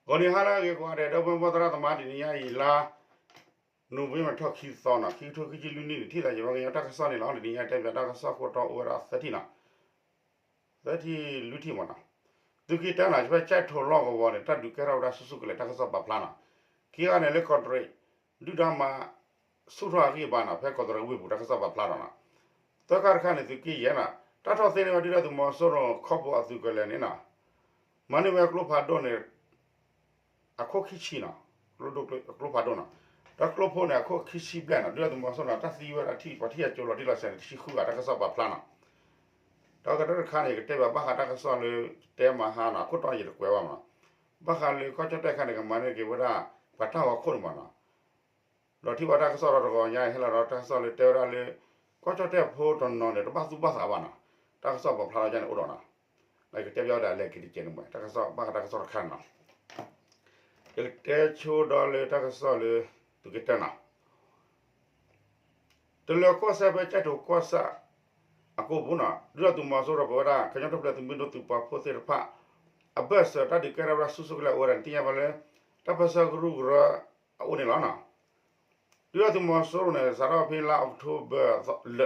ဂီၤနံၤဟါလၢအဂ့ၤကိးဂၤဒဲး ဒီပုၢ်ဝဲၢ်သရၣ်သမါ တနံၤညါအံၤလါ နိၣ်ဝ့ဘၢၣ်ထီၣ်ခံသီနီၤ ခံကထိခံဆံလွံၢ်နံၣ်န့ၣ် ထံၣ်သးယံၤဘၣ်ကညီတၢ်ကစီၣ်န့ၣ်လီၤ. တနံၤညါတဲပၠးတၢ်ကစီၣ်ခိၣ်တီအိၣ်ဝဲဒၣ်သၢထံၣ်နီၤ သၢထံၣ်လွံၢ်ထံၣ်မ့ၢ်နီၤ. သုးက့တၢနီၤ ဖဲကၠဲၣ်ထိးလီၢ်ကဝီၤန့ၣ် တၢ်ဒုးကဲထီၣ်ဝဲဒၣ်ဆူၣ်ဆူၣ်ကလဲာ် တၢ်ကစီၣ်ပာ်ဖျါနီၤ. ခံဂၤန့ၣ်လၢကီးတရံး ဒုၣ်ဒါမၤ ဆူၣ်ထီၣ်အဂံၢ်အဘါနီၤ ဖဲကီးတရံးဝ့ၢ်ပူၤ တၢ်ကစီၣ်ပာ်ဖျါဒီးနီၤ. သၢခါတခါန့ၣ် သုးက့ယဲၢ်နီၤ တၢ်ထီၣ်သ့န့ၢ်ဝဲဒုၣ်ဒါသုးမီၤစိရိၤခီၣ်ဖိအသုးကလၢၤန့ၣ်နီၤ မၤန့ၢ်ဝဲကျိဖးဒိၣ်န့ၣ် အခိၣ်ခံဆံနီၤ, ကျိဖးဒိၣ်နီၤ, ဒီးကျိဖိန့ၣ် အခိၣ်ခံဆံဘျဲၣ်နီၤ, ဒုၣ်ဒါသုးမီၤစိရိၤနီၤ တၢ်သံဝဲဒၣ်ထံၣ်ပှၤထံၣ်အကၠိလီၤတံၢ်လီၤဆဲးန့ၣ် တဆံဃုဂၤ တၢ်ကစီၣ်ပာ်ဖျါနီၤ. ဒီးကတၢၢ်တခါန့ၣ် ယကတဲဘၣ်ဘၣ်ဃးတၢ်ကစီၣ်လၢ တဲမဟါနီၤ အခိၣ်တီယတကွဲးဘၣ်မးနီၤ, ဘၣ်ဃးလၢကီၢ်ကၠီၣ်တဲၣ်ခါန့ၣ် ကမၤန့ၢ်က့ၤဝဲဒၣ် ပှၤတၢ်ဂီၤခိၣ်န့ၣ်မးနီၤ. ဒီးထံၣ်ဝဲတၢ်ကစီၣ်ဒီးတဂီၤညါဟဲလီၤဒီး တၢ်ကစီၣ်လၢတဲဝဲဒၣ်လၢ ကီၢ်ကၠီၣ်တဲၣ်ဖိတနီၤန့ၣ် တဘၣ်သူၣ်ဘၣ်သးဘၣ်နီၤ, တၢ်ကစီၣ်ပာ်ဖျါထီၣ်ဒ်န့ၣ်အိၣ်ဒီးနီၤ, ဒီးယကတဲပၠးဝဲဒၣ်လဲၤက့ၤတကဲးန့ၣ်မး တၢ်ကစီၣ်ဘၣ်ဃးတၢ်ကစီၣ်တခါန့ၣ်နီၤ. ယကတဲဆိဒီးလၢတၢ်ကစီၣ်လၢ သုးက့တၢနီၤ တလၢၤကီၢ်စဲၣ်ဖဲကၠဲၣ်ထိးကီၢ်ဆၣ် အကိာ်ပူၤနီၤ ဒုၣ်ဒါသုးမီၤစိရိၤပဝဲဒၣ် ကညီတၢ်ထူၣ်ဖျဲးသုးမုၢ်ဒိၣ်သုးပာ်ဖှိၣ်သ့ၣ်တဖၣ် အဘၢၣ်စၢၤတၢ်ဒုးကဲထီၣ်ဝဲဒၣ်ဆူၣ်ဆူၣ်ကလဲာ်အိၣ်ဝဲဒၣ်န့ၣ် သ့ၣ်ညါဘၣ်လၢ တၢ်ပၢၢ်ဆၢကရူၢ်ကရၢအအိၣ်န့ၣ်လီၤနီၤ. ဒုၣ်ဒါသုးမီၤစိရိၤန့ၣ် စးထီၣ်ဖဲလါအီးကထိဘၢၣ် အသီသ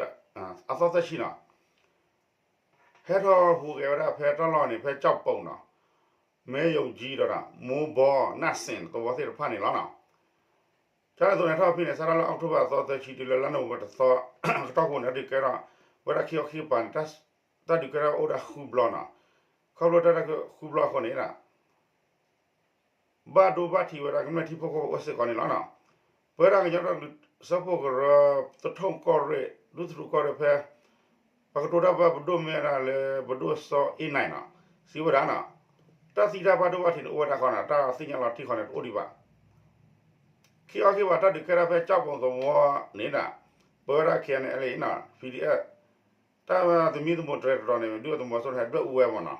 ၢဆံနီၤ ဟဲထီၣ်ဟူးဂဲၤဝဲဒၣ်ဖဲတၢ်လီၢ်န့ၣ် ဖဲကၠီၣ်ပိၣ်နီၤ မဲယုံကၠံဒီး မိၢ်ဘီ နၢ်စ့ၣ် သဝီသ့ၣ်တဖၣ်န့ၣ်လီၤနီၤ. ကၠီၣ်တဲၣ်သိးန့ၣ် ထီၣ်ဖဲန့ၣ် စးထီၣ်လါအီးကထိဘၢၣ်အသီသၢဆံ တုၤလၢလါနိၣ်ဝ့ဘၢၣ်တသီ ကတီၢ်ခိၣ်န့ၣ် တၢ်ဒုးကဲထီၣ်ဝဲဒၣ်ခံခီခံကပၤန့ၣ် တၢ်ဒုးကဲထီၣ်အိၣ်ဝဲဒၣ်ဃုဘျီနီၤ. ခီဖျိတၢ်ဒုးဃုဘျီအဃိန့ၣ် ဘၣ်ဒိဘၣ်ထံးဝဲဒၣ်ကမျၢၢ်ထံဖိကီၢ်ဖိအိၣ်စ့ၢ်ကီးန့ၣ်လီၤနီၤ. ပဝဲဒၣ်ကညီဒီကလုာ်စၢဖှိၣ်ကရၢ သထူၣ်ကီၢ်ရ့ၣ် ဒူသထူၣ်ကီၢ်ရ့ၣ်ဖဲ ပကတိၤတၢ်ဘၣ်ပဒိၣ်မ့ၢ်ဝဲဒၣ်လၢပဒိၣ်စီၤအ့နၤနီၤ စံးဝဲဒၣ်နီၤ တၢ်သံတၢ်ဘၣ်ဒိဘၣ်ထံးန့ၣ်အိၣ်ဝဲဒၣ်ဃီနီၤ တၢ်သ့ၣ်ညါလီၤတံၢ်ဃီန့ၣ် တအိၣ်ဒံးဘၣ်. ခံခီခံကပၤတၢ်ဒုးကဲထီၣ်ဖဲကၠီၣ်ပိၣ်သဝီန့ၣ်နီၤ ပဝဲဒၣ် K N L A နီၤ P D F တၢ်သမံသမိးတြဲၤတတီၤန့ၣ် ဒုၣ်ဒါသုးမီၤစိရိၤဟဲဒွဲၣ်အူဝဲမ့ၢ်နီၤ.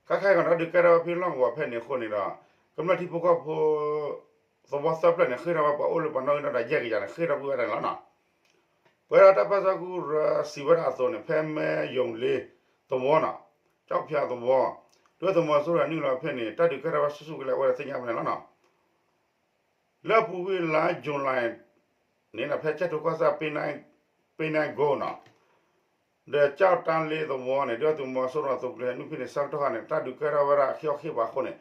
ခါခဲအံၤကီး တၢ်ဒုးကဲထီၣ်ဝဲဖဲလီၢ်ကဝီၤဖဲန့ၣ်အဃိန့ၣ်ဒီး ကမျၢၢ်ထံဖိကီၢ်ဖိ သဝီသၢဖျၢၣ်န့ၣ် ဃ့ၢ်ထီၣ်ဝဲပှၤအိၣ်လၢပှၤနီၣ်ဂံၢ်နီၣ်ဒွးယဲၢ်ကယၤန့ၣ် ဃ့ၢ်ထီၣ်ကွံာ်ဝဲဒၣ်န့ၣ်လီၤနီၤ. ပဝဲဒၣ်တၢ်ပၢၢ်ဆၢကရူၢ်ကရၢစံးဝဲဒၣ်အသိးန့ၣ် ဖဲမဲယုံလ့သဝီနီၤ ကၠီၣ်ဖၠၣ်သဝီ ဒုၣ်ဒါသုးမီၤစိရိၤနုာ်လီၤဖဲန့ၣ် တၢ်ဒုးကဲထီၣ်ဝဲဆူၣ်ဆူၣ်ကလဲာ်အိၣ်ဝဲဒၣ်သ့ၣ်ညါဝဲန့ၣ်လီၤနီၤ. လၢအပူၤကွံာ်လါ July န့ၣ် ဖဲကၠဲၣ်ထိးကီၢ်ဆၣ် ပ့နဲၣ်ကိနီၤ ဒီးကၠီၣ်တၢ်လ့သဝီန့ၣ် ဒုၣ်ဒါသုးမီၤစိရိၤအသုးကျဲၤနုာ်ဖဲန့ၣ် ဆၢကတီၢ်ခါန့ၣ် တၢ်ဒုးကဲထီၣ်ဝဲဒၣ်ခံခီခံကပၤအဃိန့ၣ်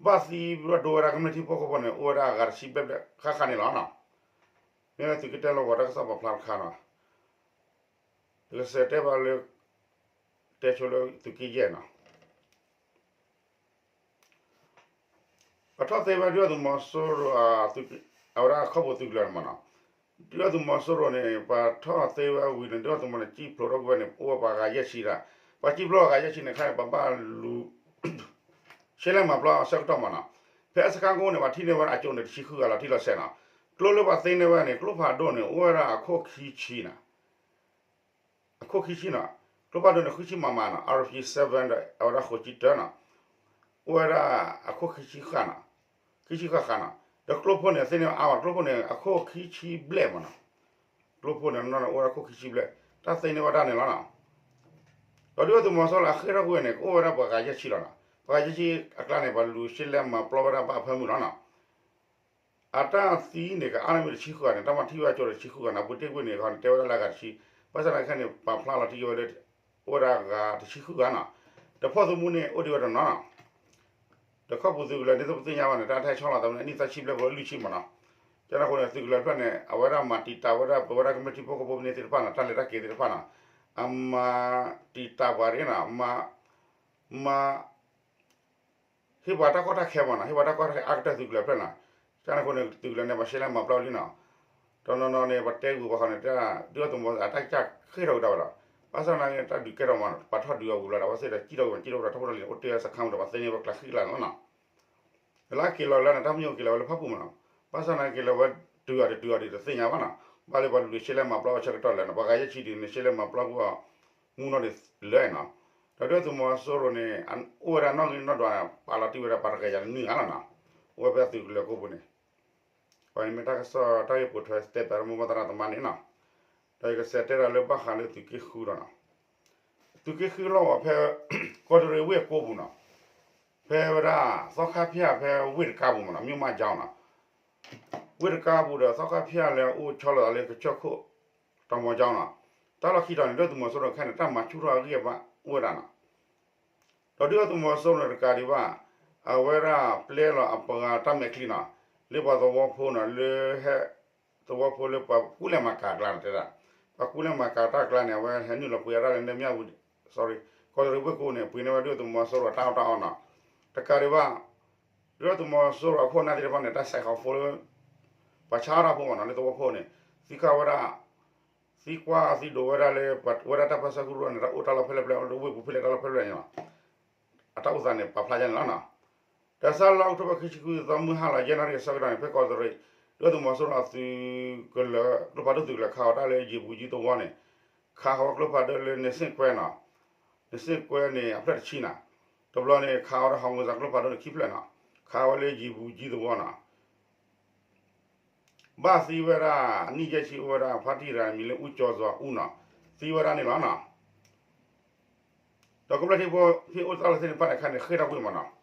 ဘၣ်သံဘၣ်ဒိဝဲဒၣ်ကမျၢၢ်ထံဖိကီၢ်ဖိန့ၣ် အိၣ်ဝဲဒၣ်အဂၤတဆံဘျဲၣ်ဘျဲၣ်ဃၣ်ဃၣ်န့ၣ်လီၤနီၤ. မ့ၢ်လၢသုးက့တၢလီၢ်ကဝီၤတၢ်ကစီၣ်ပာ်ဖျါတခါနီၤ တကစဲးတဲဘၣ်လၢ တဲဆိလၢသုးက့ယဲၢ်နီၤ ပှၤထီၣ်သ့ဝဲဒုၣ်ဒါသုးမီၤစိရိၤ အဝဲဒၣ်ခီၣ်ပူၤသုးကလၢၤန့ၣ်မ့ၢ်နီၤ, ဒုၣ်ဒါသုးမီၤစိရိၤန့ၣ် ပှၤထီၣ်သ့ဝဲဝံၤန့ၣ် ဒုၣ်ဒါသုးမီၤန့ၣ် ကံၣ်ဖျိးထီၣ်ကွံာ်ဝဲန့ၣ် အိၣ်ဝဲပှၤဂၤယဲၢ်ဆံဒီး ပှၤကံၣ်ဖျိးဂၤယဲၢ်ဆံန့ၣ် ခဲအံၤပှၤဘၣ်လူၤ ရှဲလဲၣ်မၤပျီအဆၢကတီၢ်မ့ၢ်နီၤ, ဖဲအစခန်းကုန်းန့ၣ် ပှၤထံၣ်န့ၢ်ဝဲဒၣ်အကၠိန့ၣ် တဆံဃုဂၤလီၤတံၢ်လီၤဆဲးနီၤ, ကျိလၢပှၤသ့န့ၢ်ဝဲန့ၣ် ကျိဖးဒိၣ်န့ၣ် အိၣ်ဝဲဒၣ်အခိၣ်ခံဆံနီၤ အခိၣ်ခံဆံနီၤ, ကျိဖးဒိၣ်န့ၣ် ဃုဆံ မမ နီၤ, R P seven ဒီး အဝဲဒၣ်ဃိးဆံတၢနီၤ, အိၣ်ဝဲဒၣ်အခိၣ်ခံဆံဃၣ်နီၤ, ခံဆံဃၣ်ဃၣ်နီၤ, ဒီးကျိဖိန့ၣ် သ့န့ၢ်အါမး ကျိဖိန့ၣ် အခိၣ်ခံဆံဘျဲၣ်မ့ၢ်နီၤ, ကျိဖိန့ၣ်နီၤန့ၣ် အိၣ်ဝဲဒၣ်ခိၣ်ခံဆံဘျဲၣ်, တၢ်သ့န့ၢ်ဝဲဒၣ်န့ၣ်လီၤနီၤ, ဒီးဒုၣ်ဒါသုးမီၤစိရိၤအဃ့ၢ်ထီၣ်ကွံာ်ဝဲန့ၣ် ကအိၣ်ဝဲဒၣ်ပှၤဂၤယဲၢ်ဆံလီၤနီၤ, ပှၤဂၤယဲၢ်ဆံအကျါန့ၣ် ပှၤလူၤရှဲလဲၣ်မၤပျီဝဲဒၣ်ဘၣ်အဖၢမုၢ်လီၤနီၤ အတၢ်သံန့ၣ် ကအါန့ၢ်မ့ၢ်တဆံဃုဂၤန့ၣ် တၢ်မၤထံၣ်ဝဲကၠိဒီးတဆံဃုဂၤန့ၣ် ပူၤတ့ၢ်ကွံာ်န့ၣ် ခီန့ၣ် တဲဝဲဒၣ်လၢအဂၤတဆံ, ဘၣ်ဆၣ်သနာ်က့န့ၣ် ပာ်ဖျါလီၤတံၢ်ဝဲလၢ အိၣ်ဝဲဒၣ်အဂၤတဆံဃုဂၤနီၤ, ဒီးဖီၣ်သမူန့ၣ် အိၣ်ဒံးဝဲတနီၤနီၤ, ဒီးခီၣ်ပူၤသုးကလၢၤန့ၣ် တသ့ၣ်ညါဘၣ်န့ၣ် တၢ်ထဲဆီလီၤသးန့ၣ် အနံၣ်သၢဆံဘျဲၣ်ဖိလွံၢ်ဆံမ့ၢ်နီၤ, ကန့ၣ်အဃိန့ၣ် သုးကလၢၤတဖျၢၣ်န့ၣ် အဝဲဒၣ်မၤတံာ်တာ်ဝဲဒၣ် ပဝဲဒၣ်ကမျၢၢ်ထံဖိကီၢ်ဖိန့ၣ်သ့ၣ်တဖၣ်နီၤ တၢ်လဲၤတၢ်က့ၤသ့ၣ်တဖၣ်နီၤ, အမၤတံာ်တာ်ပှၤတဂ့ၤနီၤ, မၤ ဟ့ၣ်ပှၤတၢ်ကီတၢ်ခဲမ့ၢ်နီၤ, ဟ့ၣ်ပှၤတၢ်ကီတၢ်ခဲအါကတၢၢ်သုးကလၢၤဖျၢၣ်နီၤ, ကန့ၣ်အဃိန့ၣ် သုးကလၢၤန့ၣ် ပှၤရှဲလဲၣ်မၤပျီလံနီၤ, တနီၤနီၤန့ၣ် ပှၤတဲဂုာ်ပှၤဃီန့ၣ် တၢ်ဒုၣ်ဒါသုးမီၤစိရိၤအတၢ်ကစၢ်ဃ့ၢ်ထီၣ်ကဒါဝဲဒီး, ဘၣ်ဆၣ်သနာ်က့ တၢ်ဒုးကဲထီၣ်မ့ၢ်နီၤ ပှၤထီၣ်ဒုးအီၤဝံၤလီၤဒီး အဝဲသ့ၣ်ဒီးကံၣ်ထီၣ်ဝံၤ ကံၣ်ထီၣ်ဝံၤဒီး ထီၣ်ဖိတၢ်လံၤန့ၣ် အိၣ်တ့ၢ်ဝဲစခန်းဒီး ပှၤသ့န့ၢ်ဝဲကျးဃံကျးန့ၣ်လီၤနီၤ လၢက့ၤလီၤလၢန့ၣ် တၢ်မညိက့ၤလီၤဝဲလၢဖၣ်ပူၤမ့ၢ်နီၤ, ဘၣ်ဆၣ်သနာ်က့လီၤဝဲတုၤအီၤတတုၤအီၤဒံးတသ့ၣ်ညါဘၣ်နီၤ, ဘၣ်လၢပှၤလူၤရှဲလဲၣ်မၤပျီအဆၢကတီၢ်လၢာ်နီၤ, ပှၤဂၤယဲၢ်ဆံဒံးန့ၣ် ရှဲလဲၣ်မၤပျီကွံာ်အီၤ မူနီၤဒံးလၢာ်နီၤ, ဒီးဒုၣ်ဒါသုးမီၤစိရိၤန့ၣ် အိၣ်ဝဲဒၣ်နီၣ်ဂံၢ်နီၣ်ဒွး ပာ်လီၤတံၢ်ဝဲဒၣ်ပှၤတကယၤတနွံဂၤလီၤနီၤ, အိၣ်ဝဲဖဲသုးကလၢၤကိးပူၤန့ၣ်, အဝဲန့ၣ်မ့ၢ်တၢ်ကစီၣ်တၢ်ဂ့ၢ်ပိာ်ထွဲတဲပၠးမိၢ်ပှၢ်သရၣ်သမါန့ၣ်နီၤ, ဒီးယကစးတဲဒီးလၢဘၣ်ဃးလၢသုးက့ဃုဒီးနီၤ, သုးက့ဃုလီၢ်ဝဲဖဲ ကီးတရံးဝ့ၢ်ကိးပူၤနီၤ, ဖဲဝဲဒၣ် သီခါဖၠၣ်ဖဲဝ့ၢ်တကါပူၤမးနီၤ မ့ၢ်မးကၠီနီၤ ဝ့ၢ်တကါပူၤဒီး သီခါဖၠၣ်လၢအအိၣ်ဆီလီၤသးလၢကစၢၢ်ခိၣ် တီမီကၠီနီၤ တၢ်လီၢ်ခံတီၤန့ၣ် ဒုၣ်ဒါသုးမီၤစိရိၤခဲအံၤန့ၣ် တၢ်မၤဆူၣ်ထီၣ်အဂံၢ်အဘါအိၣ်ဝဲဒၣ်နီၤ ဒီးဒုၣ်ဒါသုးမီၤစိရိၤန့ၣ်တကးဒံးဘၣ် အဝဲဒၣ်ပျဲလီၤအပှၤတၢ်မဲာ်ချံနီၤ လၢပှၤသဝီဖိနီၤ လၢဟဲ သဝီဖိလၢပှၤကူလဲၤမၤကၤအကျါန့ၣ်တဲဒၣ် ပှၤကူလဲၤမၤကၤတၢ်အကျါန့ၣ် အဝဲဟဲနုာ်လီၤပှ့ၤအတၢ်လၢနမဲာ်ဝံၤ sorry ကီးတရံးဝ့ၢ်ကိးန့ၣ် ပှ့ၤန့ၢ်ဝဲဒုၣ်ဒါသုးမီၤစိရိၤတၢ်အီၣ်တၢ်အီနီၤ တကးဒံးဘၣ် ဒုၣ်ဒါသုးမီၤစိရိၤအခိၣ်အနၢ်သ့ၣ်တဖၣ်န့ၣ် တၢ်ဆဲးဃီၤဖိလၢ ပှၤဆါအီၣ်တၢ်ဖိမးနီၤ လၢသဝီဖိန့ၣ် သံကွၢ်ဝဲဒၣ် သံကွၢ်သံဒိးဝဲဒၣ်လၢ ဝဲဒၣ်တၢ်ပၢဆှၢကရူၢ်န့ၣ် တၢ်အိၣ်တၢ်လီၢ်ဖဲလဲၣ်ဖဲလဲၣ် လၢဝ့ၢ်ပူၤဖဲလဲၣ်တၢ်လီၢ်ဖဲလဲၣ်န့ၣ်လီၤ အတၢ်အိၣ်သးန့ၣ် ပာ်ဖျါယါန့ၣ်လီၤနီၤ ဒီးစးလါအီးကထိဘၢၣ်ခံဆံဃုသီ မုၢ်ဟါလီၤယဲၢ်နၣ်ရံၣ်အဆၢကတီၢ်န့ၣ် ဖဲကီးတရံး ဒုၣ်ဒါသုးမီၤစိရိၤအသုးကလၢၤ ကျိဖးဒိၣ်သုးကလၢၤခးအီၤတၢ်လၢယံၤပူၤကၠံသဝီန့ၣ် ခးဃီၤကျိဖးဒိၣ်လၢန့ၣ်စ့ၣ်ကွဲနီၤ န့ၣ်စ့ၣ်ကွဲန့ၣ် အဖျၢၣ်တဆံနီၤ တဘျီန့ၣ် ခးအီၤဒီးဟီၣ်မူစၢ်ကျိဖးဒိၣ်န့ၣ်ခံဖျၢၣ်နီၤ ခးဝဲလၢယံၤပူၤကၠံသဝီနီၤ ဘၣ်သံဝဲဒၣ် အနံၣ်ယဲၢ်ဆံအိၣ်ဝဲဒၣ် ဖါတံၢ်တဂၤန့ၣ် မံၤလၢအူကၠီၤစှၤအူနီၤ သံဝဲဒၣ်န့ၣ်လီၤနီၤ ဒီးကမျၢၢ်ထံဖိဖံအိၣ်တၢ်လီၢ်သ့ၣ်တဖၣ်န့ၣ်ခါန့ၣ် ဃ့ၢ်ထီၣ်ကွံာ်မးနီၤ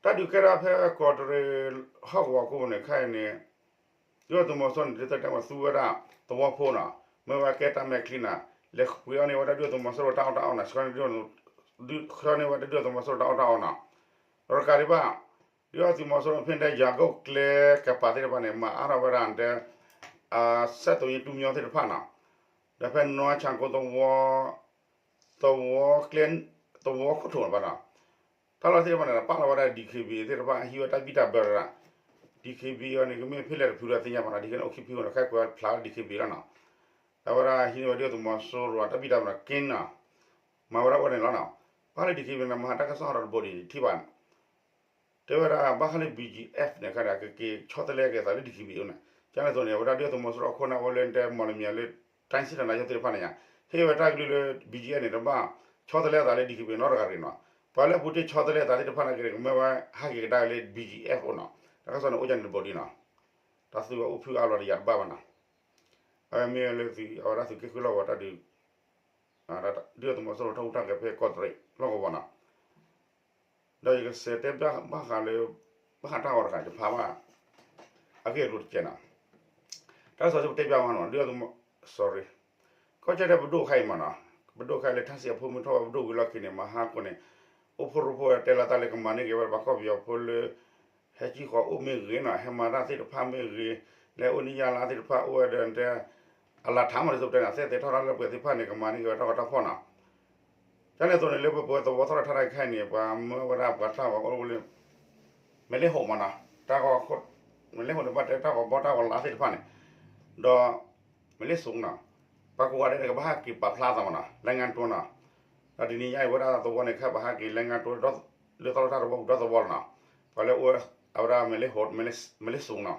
တၢ်ဒုးကဲထီၣ်ဖဲကီးတရံး ဟီၣ်ကဝီၤကိးပူၤန့ၣ် ခဲအံၤန့ၣ် ဒုၣ်ဒါသုးမီၤစိရိၤန့ၣ် ဒ်သိးတဲမးသူဝဲဒၣ် သဝီဖိနီၤ မ့ၢ်ဝဲကဲတၢ်မဲာ်ချံနီၤ လဲၤပှ့ၤအီၣ်န့ၢ်ဝဲဒၣ်ဒုၣ်ဒါသုးမီၤစိရိၤတၢ်အီၣ်တၢ်အီနီၤ ဆှၢန့ၢ်ဝဲဒၣ်ဒုၣ်ဒါသုးမီၤစိရိၤတၢ်အီၣ်တၢ်အီနီၤ ဒီးတကးဒံးဘၣ် ဒုၣ်ဒါသုးမီၤစိရိၤဖဲန့ၣ် ယၤကိၣ်ကျဲကပၤသ့ၣ်တဖၣ်န့ၣ် မၤအါထီၣ်ဝဲဒၣ်တဲ အစဲးသိးယတူမညီသ့ၣ်တဖၣ်နီၤ ဒီးဖဲနွါဆၣ်ကိသဝီ သဝီကျဲ သဝီခိၣ်ထိးဘၣ်နီၤ တၢ်လီၢ်သ့ၣ်တဖၣ်န့ၣ် ပာ်လီၤဝဲဒၣ် ဒီး ဒီး သ့ၣ်တဖၣ် ဟံးဝဲတၢ်ဘံၣ်တၢ်ဘၢဝဲဒၣ် ဒီး ဒီး အီၤန့ၣ် ကမ့ၢ်ဖဲလဲၣ်တဖုဒီးသ့ၣ်ညါဘၣ်နီၤ ဒီး ဒီး အိၣ်ခံဖုန့ၣ် ခဲကိးဖျါလၢ ဒီး ဒီး လီၤနီၤ အဝဲဒၣ်ဟံးန့ၢ်ဝဲဒၣ်သုးမီၤစိရိၤတၢ်ဘံၣ်တၢ်ဘၢနီၤ က့နီၤ မၤဝဲဒၣ်အိၣ်န့ၣ်လီၤနီၤ ပၢ်လၢ ဒီး ဒီး န့ၣ် မၤတၢ်ကစီၣ်ဟးထီၣ်တဘိဒံးထံၣ်ဘၣ် တဲဝဲဒၣ်ဘၣ်ဃးလၢ ဘီၣ်ကၠံအ့ၣ်ဖ် န့ၣ် ခဲဒၣ်ကက့ၤဆီတလဲက့ၤသးလၢ ဒီး ဒီး အီၤန့ၣ် ကန့ၣ်အသိးန့ၣ် အဝဲဒၣ်ဒုၣ်ဒါသုးမီၤစိရိၤအခိၣ်နၢ်အိၣ်လၢတဲမီၢ်လမၠဲၤလၢ တၢ်စံၣ်တၢ်နါယိသ့ၣ်တဖၣ်န့ၣ်ယါ ဟ့ၣ်ဝဲတၢ်ကလုၢ်လၢ ဘီၣ်ကၠံအ့ၣ်ဖ် န့ၣ် တဘၣ်ဆီတလဲသးလၢ ဒီး ဒီး အီၤနီတဂၤတဂ့ၤနီၤ ပှၤလၢအပူၤတ့ၢ်ဆီတလဲသးသ့ၣ်တဖၣ်န့ၣ်က့ၤ ကမ့ၢ်ဝဲဟးက့ၤကဒါက့ၤလၢ ဘီၣ်ကၠံအ့ၣ်ဖ် အိၣ်နီၤ တၢ်ကစီၣ်န့ၣ် အိၣ်ကန့ၣ်တဘိဒံးနီၤ တၢ်သုးဝဲအိၣ်ဖုအါဘျီဒီးယၤတဘၣ်ဘၣ်နီၤ အဝဲမ့ၢ်လၢသုး အဝဲဒၣ်သုးက့ဃုလီၢ်ကဝီၤတၢ်ဒုး ဒုၣ်ဒါသုးမီၤစိရိၤထီၣ်ဟူးထီၣ်ဂဲၤဖဲကီးတရံးလီၢ်ကဝီၤနီၤ ဒီးယကစးတဲဘၣ်ဃးလၢ ဘၣ်ဃးတၢ်ဂီၤတခါ ယဖးဘၣ် အဂ့ၢ်အကျိၤတကဲးနီၤ တၢ်ကစီၣ်တဲဘၣ်မးနီၤ ဒုၣ်ဒါသုးမီၤ sorry ကီၢ်ကၠီၣ်တဲၣ်ပဒိၣ်ခါအံၤမးနီၤ ပဒိၣ်ခါလၢထါစံးအဖိမုၣ်ထီၣ်ဝဲပဒိၣ်ဝံၤလီၢ်ခံန့ၣ် မဟါကိးန့ၣ် အိၣ်ဖှိၣ်ရိဖှိၣ်တဲလီၤတၢ်လၢကမၤန့ၢ်က့ၤဝဲဒၣ်ပှၤကီၢ်ပယီၤဖိလၢ ဟဲကံၣ်ဃီအိၣ်မ့ၢ်ဂ့ၤနီၤ ဟဲမၤတၢ်သ့ၣ်တဖၣ်မ့ၢ်ဂ့ၤ လၢအိၣ်န့ၢ်ယၢ်လါသ့ၣ်တဖၣ်အိၣ်ဝဲဒီးတဲ အလၤထါမးဒ်သိးပတဲန့ၣ် သဲသ့ၣ်ထီၣ်တၢ်လၢပှဲၤသ့ၣ်တဖၣ်န့ၣ် ကမၤန့ၢ်က့ၤဝဲတၢ်ဂီၤတၢ်ဖီၣ်နီၤ ကန့ၣ်အသိးန့ၣ် လၢပပဝဲသဝီသီၣ်လၢထါတခါအံၤန့ၣ် ပှၤမၢဝဲဒၣ်ပှၤတၢ်ဂီၤအိၣ်လၢ မဲာ်လ့ဟိးမးနီၤ တၢ်ဂီၤ မဲာ်လ့ဟိးန့ၣ် ဘၣ်တဲတၢ်ဂီၤဘီတၢ်ဂီၤလါသ့ၣ်တဖၣ်န့ၣ် ဒီး မဲာ်လ့စူးနီၤ ပှၤကိးဂၤဒဲးန့ၣ် ကဘၣ်ဟးက့ၤပာ်ဖျါသးမးနီၤ လဲငါတိၢ်နီၤ ဒီးတနံၤညါအံၤဝဲဒၣ်သဝီန့ၣ် ခဲဘၣ်ဟးက့ၤလဲငါတိၢ် လၢသီၣ်လၢထါတဝီပူၤဒီသဝီလီၤနီၤ ပှၤလၢအဝဲဒၣ်မဲာ်လ့ဟိး မဲာ်လ့စူးနီၤ မ့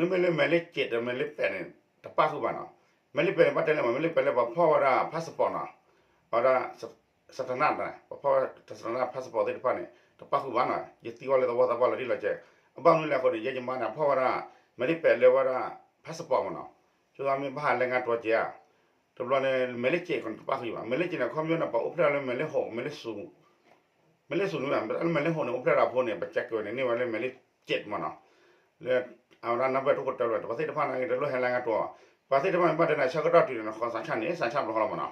မ့ၢ်လၢမဲာ်လ့စဲးဒီးမဲာ်လ့ပဲးန့ၣ် တပၣ်ဃုာ်ဘၣ်နီၤ မဲာ်လ့ပဲးန့ၣ် ဘၣ်တဲလၢမး မဲာ်လ့ပဲးလၢပှၤဖီၣ်ဝဲဒၣ် passport နီၤ အဝဲဒၣ် စတနၣ် ပှၤဖီၣ်ဝဲဒၣ် စတနၣ် passport သ့ၣ်တဖၣ်န့ၣ် တပၣ်ဃုာ်ဘၣ်နီၤ ယသံကွၢ်လၢသဝီသးပှၢ်လီၤတံၢ်လီၤဆဲး အဘၣ်မနုၤလဲၣ်အဃိန့ၣ် ယဲယမါန့ၣ် ဖီၣ်ဝဲဒၣ် မဲာ်လ့ပဲးလၢဝဲဒၣ် passport မးနီၤ ဆိသးမ့ၢ်ဘၣ်ဟးလဲငါတိၢ်ကဲဧါ တဘျီန့ၣ် မဲာ်လ့စဲးကီးန့ၣ် တပၣ်ဃုာ်ဘၣ် မဲာ်လ့စဲးန့ၣ် ခီပညီန့ၣ် ပှၤအိၣ်ဖျဲၣ်လၢမဲာ်လ့ဟိး မဲာ်လ့စူး မဲာ်လ့စူးန့ၣ် လၢမဲာ်လ့ဟိးန့ၣ် အိၣ်ဖျဲၣ်တၢ်ဖိန့ၣ် ပကဲက့ၤဝဲန့ၣ် န့ၢ်ဝဲလၢမဲာ်လ့စဲးမးနီၤ လၢ အဝဲဒၣ်နၢ်ပၢၢ်တအိၣ်ကတၢၢ်လီၤ ပှၤသ့ၣ်တဖၣ်န့ၣ် တလိၣ်ဟဲလဲငါတိၢ် ပှၤသ့ၣ်တဖၣ်န့ၣ် ဘၣ်တဲန့ၣ် ဆၢကတီၢ်တုၤန့ၣ် ဃီစးဆၣ်န့ၣ် စးဆၣ်ဘျီဃီလီၤမးနီၤ မ့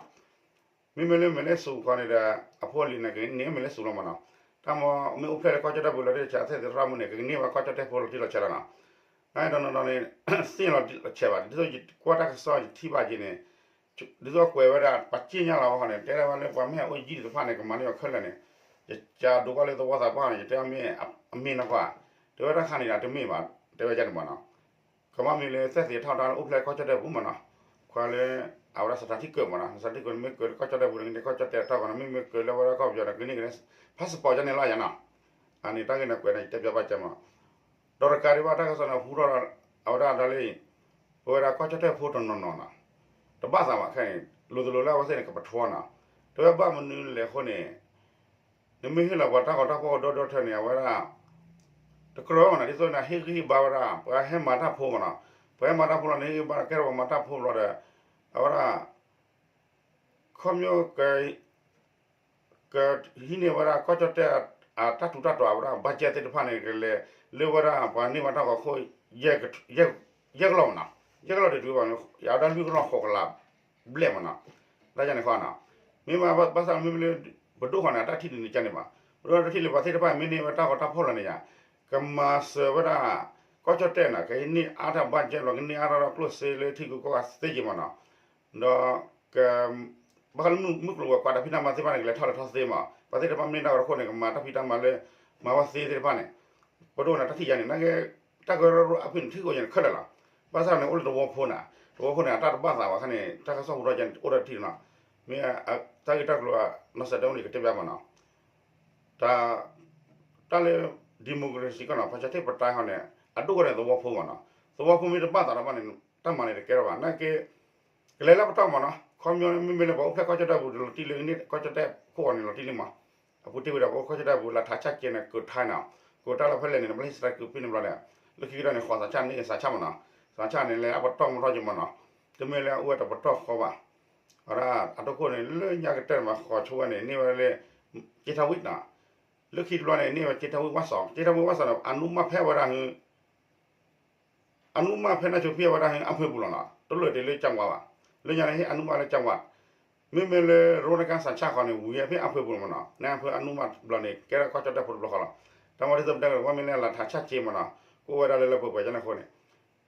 မ့ၢ်လၢမဲာ်လ့စူးခီန့ၣ်ဒီး အဖိအလံၤန့ၣ် ကန့ၢ်မဲာ်လ့စူးလီၤမးနီၤ တၢ်မ့ၢ်အိၣ်ဖျဲၣ်လၢကီၢ်ကၠီၣ်တဲၣ်ပူၤလီၤတံၢ်လီၤဆဲး သဲသ့ၣ်ထီၣ်မးန့ၣ် ကန့ၢ်ဝဲကီၢ်ကၠီၣ်တဲၣ်ဖိလီၤတံၢ်လီၤဆဲးလီၤနီၤ နတနီၤနီၤန့ၣ် သ့ၣ်လီၤတံၢ်လီၤဆဲးဘၣ် ဒ်သိးယကွၢ်တၢ်ကစီၣ်ယထံၣ်ဘၣ်က့ၤန့ၣ် ဒ်သိးကွဲးဝဲဒၣ် ပှၤစံၣ်ညါလီၤဝဲဃီန့ၣ် တဲဒၣ်ဝဲလၢပှၤမ့ၢ်ဟဲအိၣ်ယံၤသ့ၣ်တဖၣ်န့ၣ် ကမၤန့ၢ်အီၤခဲလၢာ်န့ၣ် ယကဒိးကွၢ်လၢသဝီသးပှၢ်န့ၣ် ယတဲအီၤမ့ၢ်အမ့ၢ်နီၤကွၢ် တဲဝဲတၢ်ခါန့ၣ်ဒီးတမ့ၢ်ဘၣ် တဲဝဲဒ်န့ၣ်မးနီၤ ကမ့ၢ်လၢသဲသ့ၣ်ထီၣ်တၢ်လၢအိၣ်ဖျဲၣ်ကီၢ်ကၠီၣ်တဲၣ်ပူၤမးနီၤ ခွါလၢ အဝဲဒၣ်စထါထံကၢးမးနီၤ စထါထံကၢးန့ၣ် မ့ၢ်ကၢၤလၢကီၢ်ကၠီၣ်တဲၣ်ပူၤန့ၣ် ကန့ၢ်ကီၢ်ကၠီၣ်တဲၣ်တၢ်ဂီၤနီၤ မ့မ့ၢ်ကၢၤလၢဝဲဒၣ်ကီၢ်ပယီၤန့ၣ် ကန့ၢ်က့ၤလၢ passport ကန့ၣ်လီၤယၤနီၤ အန့ၣ်တၢ်ဂ့ၢ်န့ၣ်ကွဲးန့ၣ် ယတဲပၠးဘၣ်ကဲမး ဒီးတကးဒံးဘၣ်တၢ်ကစီၣ်န့ၣ် ဟူထီၣ်ဒီး အဝဲဒၣ်ဒ်လၢ ပဝဲဒၣ်ကီၢ်ကၠီၣ်တဲၣ်ဖိတနီၤနီၤနီၤ တဘၣ်သးဘၣ်ခဲအံၤ လိၤတလိၤလၢအဝဲသ့ၣ်န့ၣ် ကပထီနီၤ တဲဝဲဘၣ်မနုၤလဲၣ်အဃိန့ၣ် နမ့ၢ်ဟ့ၣ်လီၤပှၤတၢ်ဂီၤတၢ်ဖီၣ်ဒီဒီထၢန့ၣ် အဝဲဒၣ် တကြၢးဘၣ်နီၤ ဒ်သိးန့ၣ် ဟ့ၣ်ဂံၢ်ဟ့ၣ်ဘါဝဲဒၣ် ပှၤဟဲမၤတၢ်ဖိမးနီၤ ပှၤဟဲမၤတၢ်ဖိလီၤန့ၣ် ဟ့ၣ်ဂံၢ်ဘါကဲထီၣ်ပှၤမၤတၢ်ဖိဘျီဒီး အဝဲဒၣ် ခီပညီက ကဟံးန့ၢ်ဝဲဒၣ်ကီၢ်ကၠီၣ်တဲၣ် အတၢ်ထူးတၢ်တီၤဝဲဒၣ် budget သ့ၣ်တဖၣ်န့ၣ် ကလဲၤလၢဝဲဒၣ်ပှၤန့ၢ်ဘၣ်တၢ်ဂီၤခိၣ် ယဲၢ်ကလီၢ်မနီၤ, ယဲၢ်ကလီၢ်ဒံးတုၤဘၣ် ယၤဝဲဒၣ်လွံၢ်ကလီၢ်ဃိးကလးဘျဲၣ်မနီၤ, တၢ်ယၤန့ၣ်ဃီနီၤ, မ့ၢ်ဘၣ်ဘၣ်ဆၣ်မ့မ့ၢ်လၢ ပဒိၣ်ဃီန့ၣ် အတၢ်ထံၣ်န့ၣ်န့ၣ်ကန့ၣ်ဘၣ်, ပဒိၣ်တၢ်ထံၣ်လၢပှၤသ့ၣ်တဖၣ်မ့ၢ်န့ၢ်ဝဲတၢ်ဂီၤတၢ်ဖီၣ်လီၤန့ၣ်ယၤ, ကမၤစၢၤဝဲဒၣ် ကီၢ်ကၠီၣ်တဲၣ်နီၤ ကန့ၢ်အါတၢ် budget လီၤ ကန့ၢ်အါတၢ်ကျိၣ်စ့လၢထံဂုၤကီၢ်ဂၤသ့က့ၤမနီၤ, ဒီး က ဘၣ်ဃးလၢမုၢ်ကျိၤဝဲၤကွာ်တၢ်ဖံးတၢ်မၤသ့ၣ်တဖၣ်န့ၣ် ကလဲၤထီၣ်လဲၤထီၣ်သ့မး, ပှၤသ့ၣ်တဖၣ်မ့ၢ်န့ၢ်တၢ်ဂီၤတခိၣ်န့ၣ် ကမၤတၢ်ဖံးတၢ်မၤလၢ မၤဝဲသ့သ့ၣ်တဖၣ်န့ၣ်, ပဒိၣ်န့ၣ် တၢ်ထံၣ်ယၤန့ၣ် နာ်က့ တၢ်ကရၢကရိအဖုၣ်န့ၣ် ထံၣ်ကိးယၤန့ၣ်ခဲလၢာ်လီၤ, ဘၣ်ဆၣ်န့ၣ် အိၣ်လၢသဝီဖိန့ၣ်, သဝီဖိန့ၣ် အတၢ်တဘၣ်သးဘၣ်ခါန့ၣ် တၢ်ကစီၣ်ဟူထီၣ်ယၤန့ၣ် အိၣ်ဒီးတထံၣ်နီၤ, မ့ၢ် တၢ်ဂ့ၢ်တၢ်ကျိၤ နီၢ်စဲးဒၢမုၣ်န့ၣ် ကတဲဘၣ်မနီၤ, တၢ် တၢ်လၢ democracy ကီၢ်နီၤ ဖဆထ့ပတၢ်ဟီန့ၣ် အဒိၣ်ကီၢ်န့ၣ် သဝီဖိမနီၤ, သဝီဖိမ့ၢ်တဘၣ်သးဒီးဘၣ်န့ၣ် တၢ်မၤန့ၣ်တကဲထီၣ်ဘၣ် နာ်က့ ကလဲၤလၢပတီၢ်မနီၤ, ခီပညီမ့မ့ၢ်လၢပှၤအိၣ်ဖျဲၣ်ကီၢ်ကၠီၣ်တဲၣ်ပူၤန့ၣ် လီၤတံၢ်လၢကီၢ်ကၠီၣ်တဲၣ်ခိၣ်အီၤန့ၣ်လီၤတံၢ်လံမး, အပူၤတ့ၢ်ဝဲဒၣ်ပှၤအိၣ်ကီၢ်ကၠီၣ်တဲၣ်ပူၤ လၢထးဆၣ်ကဲန့ၣ် ကိးထါနီၤ, ကိးတၢ်လၢဖဲလဲၣ်န့ၣ် နဘၣ်ဟ့ၣ်စတၢ်ကုးဖဲန့ၣ်ဘျီန့ၣ်, လၢခံကတၢၢ်န့ၣ် ဃီၤသးဆၣ်န့ၣ် စးဆၣ်မနီၤ, သးဆၣ်န့ၣ် လဲၤအပတီၢ်မတီၢ်က့ၤမနီၤ, တမ့ၢ်လၢအအိၣ်ဝဲတပတီၢ်ဃီဘၣ်, အဝဲဒၣ်အဒိၣ်ခိၣ်န့ၣ် လၢညါကတၢၢ်န့ၣ်မး ဃီၤဆိဝဲန့ၣ် န့ၢ်ဝဲလၢ က့ထီဝံၣ်နီၤ, လၢခံတဘျီန့ၣ် န့ၢ်ဝဲက့ထီဝံၣ်ဝၣ်စီၤ, က့ထီဝံၣ်ဝၣ်စီၤန့ၣ် အနုမၢ်ဖဲဝဲဒၣ်ဟု အနုမၢ်ဖဲနၢ်ဆိဖံဝဲဒၣ်ဟု အဖၢပူၤလီၤနီၤ, တလိၣ်တုၤလၢကၠၢ်ဝါဘၣ်, လၢညါန့ၣ် ဟ့ၣ်အနုမၢ်လၢကၠၢ်ဝါ, မ့မ့ၢ်လၢရိနကါစးဆၣ်ဃီန့ၣ် ဝံၤဝဲဖဲအဖၢပူၤလီၤမနီၤ, နအဖၢအနုမၢ်ဘျီန့ၣ် ကဲထီၣ်ကီၢ်ကၠီၣ်တဲၣ်ဖိတဘျီဃီလီၤ, တၢ်မၤဒ်သိးပတဲကဒီး ဝဲမ့ၢ်လၢလၢထးဆၣ်က့မနီၤ, ကအိၣ်ဝဲဒၣ်လၢလၢပှဲၤပှဲၤကန့ၣ်အဃိန့ၣ်,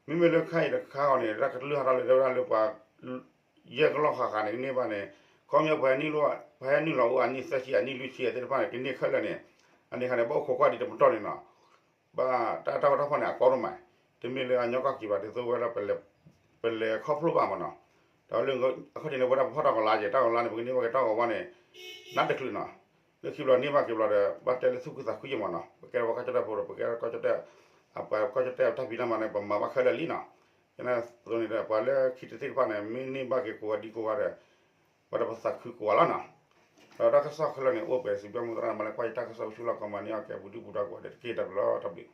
မ့မ့ၢ်လၢခါအံၤတခါဃီန့ၣ် တၢ်ကလုၢ်ဟးထီၣ်လၢတဲဝဲဒၣ်လၢပှၤ ယဲၢ်ကလီၢ်ဃၣ်ဃၣ်န့ၣ် ကန့ၢ်ဘၣ်န့ၣ်, ခီပညီပှၤဟဲနုာ်လီၤ ပှၤဟဲနုာ်လီၤအိၣ်အနံၣ်သၢဆံ အနံၣ်လွံၢ်ဆံသ့ၣ်တဖၣ်န့ၣ် ကန့ၢ်ခဲလၢာ်န့ၣ်, အန့ၣ်ခါန့ၣ် ဘၣ်အိၣ်ခိးကွၢ်ဒံးတပတီၢ်န့ၣ်နီၤ, ဘၣ်တၢ်တၢ်ဂီၤတၢ်ဖီၣ်န့ၣ် အကီဒိၣ်မး, တမ့ၢ်လၢအညီကီၢ်က့ၤဘၣ် ဒ်သိးဝဲဒၣ် ပလဲၤခီဖျိဘၣ်မနီၤ, ဒီးလၢအခီၣ်ထံးန့ၣ် ဝဲဒၣ်ပဖီၣ်တၢ်ကီၤလါက့ၤ တၢ်ကီၤလါန့ၣ် ပကန့ၢ်ဘၣ်က့ၤတၢ်ဂီၤဝါန့ၣ် နးတချုးနီၤ, လၢခံဘျီန့ၢ်ဘၣ်က့ၤဘျီဒီး ဘၣ်တဲလၢသူၣ်ခုသးခုယဲၢ်မနီၤ, ပကဲထီၣ်ပှၤကီၢ်ကၠီၣ်တဲၣ်ဖိဒီး ပကဲထီၣ်ကီၢ်ကၠီၣ်တဲၣ်, အပှၤကီၢ်ကၠီၣ်တဲၣ်တၢ်ဖံးတၢ်မၤန့ၣ် ပမၤဘၣ်ခဲလၢာ်လံနီၤ, ယန့ၣ်အသိးန့ၣ်ဒီး ပှၤလၢခံတသ့ၣ်တဖၣ်န့ၣ် မ့ၢ်န့ၢ်ဘၣ်က့ၤကိးဂၤဒံကိးဂၤဒီး ပှၤဒီးပသးခုကိးဂၤလီၤနီၤ, ဒီးတၢ်ကစီၣ်ခဲလၢာ်န့ၣ် အိၣ်ပှဲၤစံးဘျုးမုၢ်သရၣ်မၤလၢကွၢ်ယတၢ်ကစီၣ်ကဆူလီၤကီၢ်မၤန့ၢ်အီၣ်ကဲပူၤဒုၣ်ပူၤဒါကိးဂၤဒဲးတက့ၢ် တၢ်ဘျုးလီၤ တၢ်ဘျုး